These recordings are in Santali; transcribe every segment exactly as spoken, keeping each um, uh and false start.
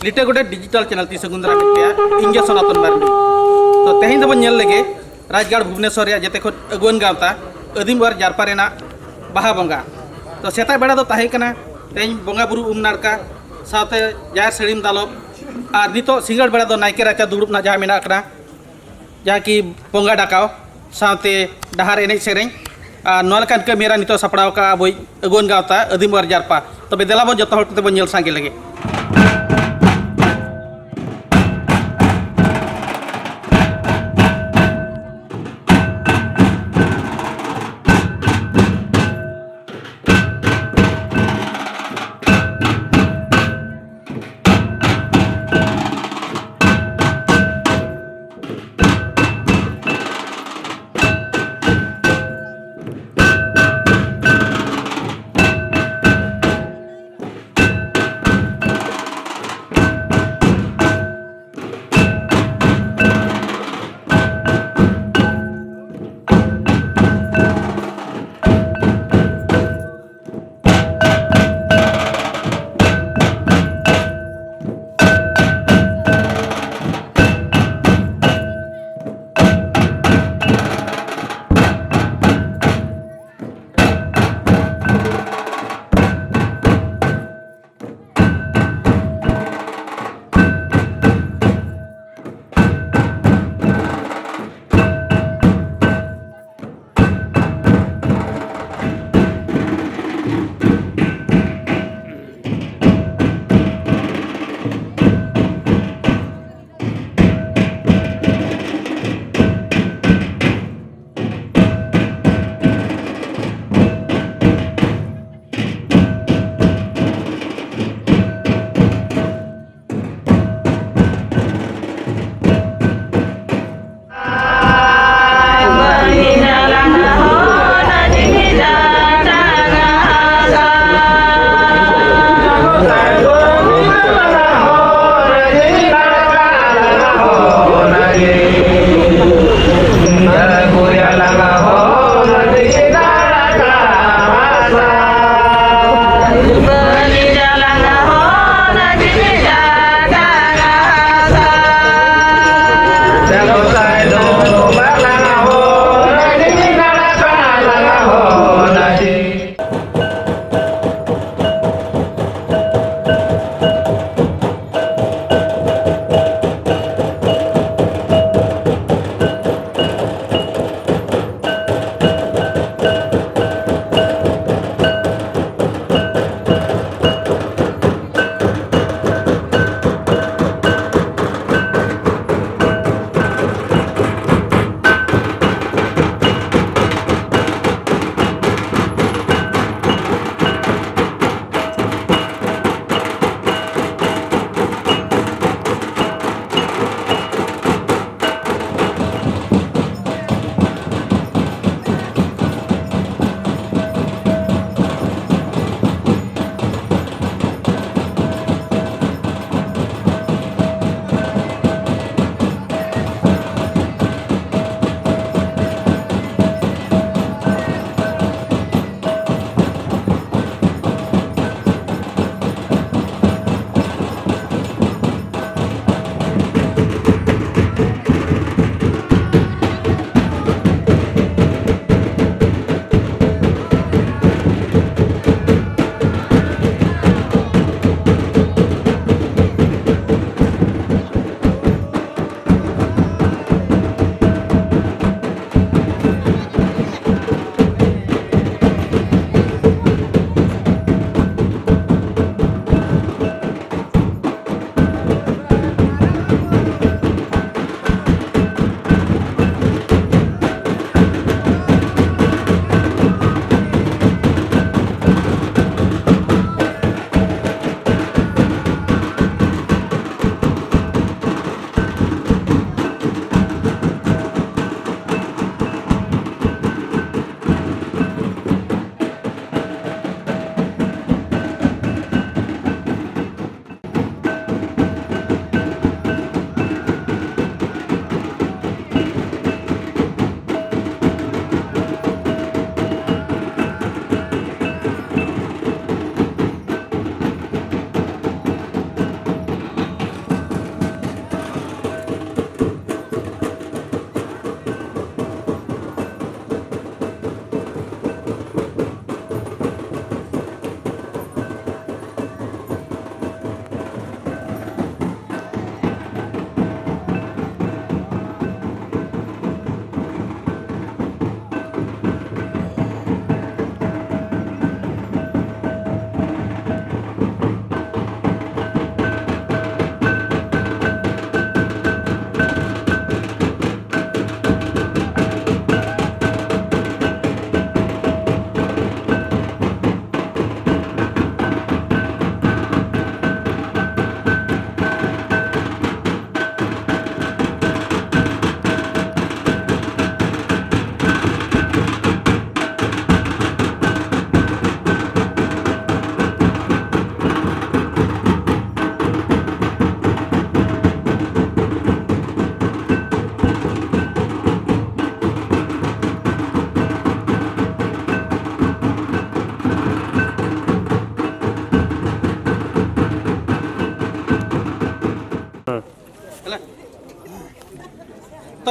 ᱞᱤᱴᱟᱹ ᱜᱚᱰᱮᱛ ᱰᱤᱡᱤᱴᱟᱞ ᱪᱮᱱᱮᱞ ᱛᱤᱥ ᱦᱚᱸ ᱜᱩᱱᱫᱽᱨᱟ ᱢᱤᱫ ᱯᱮᱭᱟ, ᱤᱧ ᱜᱮ ᱥᱚᱱᱟᱛᱚᱱ ᱢᱟᱨᱰᱤ᱾ ᱛᱚ ᱛᱮᱦᱮᱧ ᱫᱚᱵᱚᱱ ᱧᱮᱞ ᱞᱮᱜᱮ ᱨᱟᱡᱽᱜᱟᱲ ᱵᱷᱩᱵᱽᱱᱮᱥᱚᱨ ᱨᱮᱭᱟᱜ ᱡᱮᱛᱮ ᱠᱷᱚᱱ ᱟᱹᱜᱩᱣᱟᱹᱱ ᱜᱟᱶᱛᱟ ᱟᱹᱫᱤᱢ ᱚᱣᱟᱨ ᱡᱟᱨᱯᱟ ᱨᱮᱱᱟᱜ ᱵᱟᱦᱟ ᱵᱚᱸᱜᱟ᱾ ᱛᱚ ᱥᱮᱛᱟᱜ ᱵᱮᱲᱟ ᱫᱚ ᱛᱟᱦᱮᱸ ᱠᱟᱱᱟ ᱛᱮᱦᱮᱧ ᱵᱚᱸᱜᱟ ᱵᱩᱨᱩ ᱩᱢ ᱱᱟᱲᱠᱟ, ᱥᱟᱶᱛᱮ ᱡᱟᱦᱮᱨ ᱥᱟᱹᱲᱤᱢ ᱫᱟᱞᱚᱵ, ᱟᱨ ᱱᱤᱛᱚᱜ ᱥᱤᱸᱜᱟᱹᱲ ᱵᱮᱲᱟ ᱫᱚ ᱱᱟᱭᱠᱮ ᱨᱟᱪᱟ ᱫᱩᱲᱩᱵ ᱨᱮᱱᱟᱜ ᱡᱟᱦᱟᱸ ᱢᱮᱱᱟᱜ ᱟᱠᱟᱫᱟ, ᱡᱟᱦᱟᱸ ᱠᱤ ᱵᱚᱸᱜᱟ ᱰᱟᱠᱟᱣ ᱥᱟᱶᱛᱮ ᱰᱟᱦᱟᱨ ᱮᱱᱮᱡ ᱥᱮᱨᱮᱧ, ᱟᱨ ᱱᱚᱣᱟ ᱞᱮᱠᱟᱱ ᱠᱟᱹᱢᱤᱦᱚᱨᱟ ᱱᱤᱛᱚᱜ ᱥᱟᱯᱲᱟᱣ ᱠᱟᱜᱼᱟ ᱟᱵᱚᱭᱤᱡ ᱟᱹᱜᱩᱣᱟᱹᱱ ᱜᱟᱶᱛᱟ ᱟᱹᱫᱤᱢ ᱚᱣᱟᱨ ᱡᱟᱨᱯᱟ᱾ ᱛᱚᱵᱮ ᱫᱮᱞᱟ ᱵᱚᱱ ᱡᱚᱛᱚ ᱦᱚᱲ ᱠᱚᱛᱮ ᱵᱚᱱ ᱧᱮᱞ ᱥᱟᱸᱜᱮ ᱞᱮᱜᱮ᱾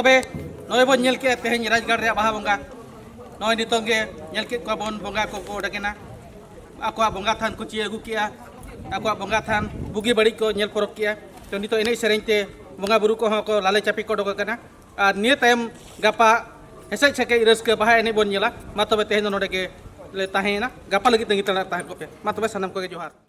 ᱛᱚᱵᱮ ᱱᱚᱜᱼᱚᱭ ᱵᱚᱱ ᱧᱮᱞ ᱠᱮᱜᱼᱟ ᱛᱮᱦᱮᱧ ᱨᱟᱡᱽᱜᱟᱲ ᱨᱮᱭᱟᱜ ᱵᱟᱦᱟ ᱵᱚᱸᱜᱟ᱾ ᱱᱚᱜᱼᱚᱭ ᱱᱤᱛᱚᱝ ᱜᱮ ᱧᱮᱞ ᱠᱮᱫ ᱠᱚᱣᱟ ᱵᱚᱱ, ᱵᱚᱸᱜᱟ ᱠᱚᱠᱚ ᱚᱰᱚᱠᱮᱱᱟ, ᱟᱠᱚᱣᱟᱜ ᱵᱚᱸᱜᱟ ᱛᱷᱟᱱ ᱠᱚ ᱪᱤᱭᱟᱹ ᱟᱹᱜᱩ ᱠᱮᱜᱼᱟ, ᱟᱠᱚᱣᱟᱜ ᱵᱚᱸᱜᱟ ᱛᱷᱟᱱ ᱵᱩᱜᱤ ᱵᱟᱹᱲᱤᱡ ᱠᱚ ᱧᱮᱞ ᱯᱚᱨᱚᱠ ᱠᱮᱜᱼᱟ᱾ ᱛᱚ ᱱᱤᱛᱚᱜ ᱮᱱᱮᱡ ᱥᱮᱨᱮᱧ ᱛᱮ ᱵᱚᱸᱜᱟ ᱵᱩᱨᱩ ᱠᱚᱦᱚᱸ ᱠᱚ ᱞᱟᱞᱮ ᱪᱟᱯᱮ ᱠᱚ ᱚᱰᱚᱠ ᱟᱠᱟᱱᱟ᱾ ᱟᱨ ᱱᱤᱭᱟᱹ ᱛᱟᱭᱚᱢ ᱜᱟᱯᱟ ᱦᱮᱸᱥᱮᱡ ᱥᱮᱠᱮᱡ ᱨᱟᱹᱥᱠᱟᱹ ᱵᱟᱦᱟ ᱮᱱᱮᱡ ᱵᱚᱱ ᱧᱮᱞᱟ᱾ ᱢᱟ ᱛᱚᱵᱮ ᱛᱮᱦᱮᱧ ᱫᱚ ᱱᱚᱰᱮ ᱜᱮ ᱞᱮ ᱛᱟᱦᱮᱸᱭᱮᱱᱟ, ᱜᱟᱯᱟ ᱞᱟᱹᱜᱤᱫ ᱛᱟᱺᱜᱤ ᱛᱟᱲᱟᱜ ᱛᱟᱦᱮᱸ ᱠᱚᱜ ᱯᱮ᱾ ᱢᱟ ᱛᱚᱵᱮ ᱥᱟᱱᱟᱢ ᱠᱚᱜᱮ ᱡᱚᱦᱟᱨ᱾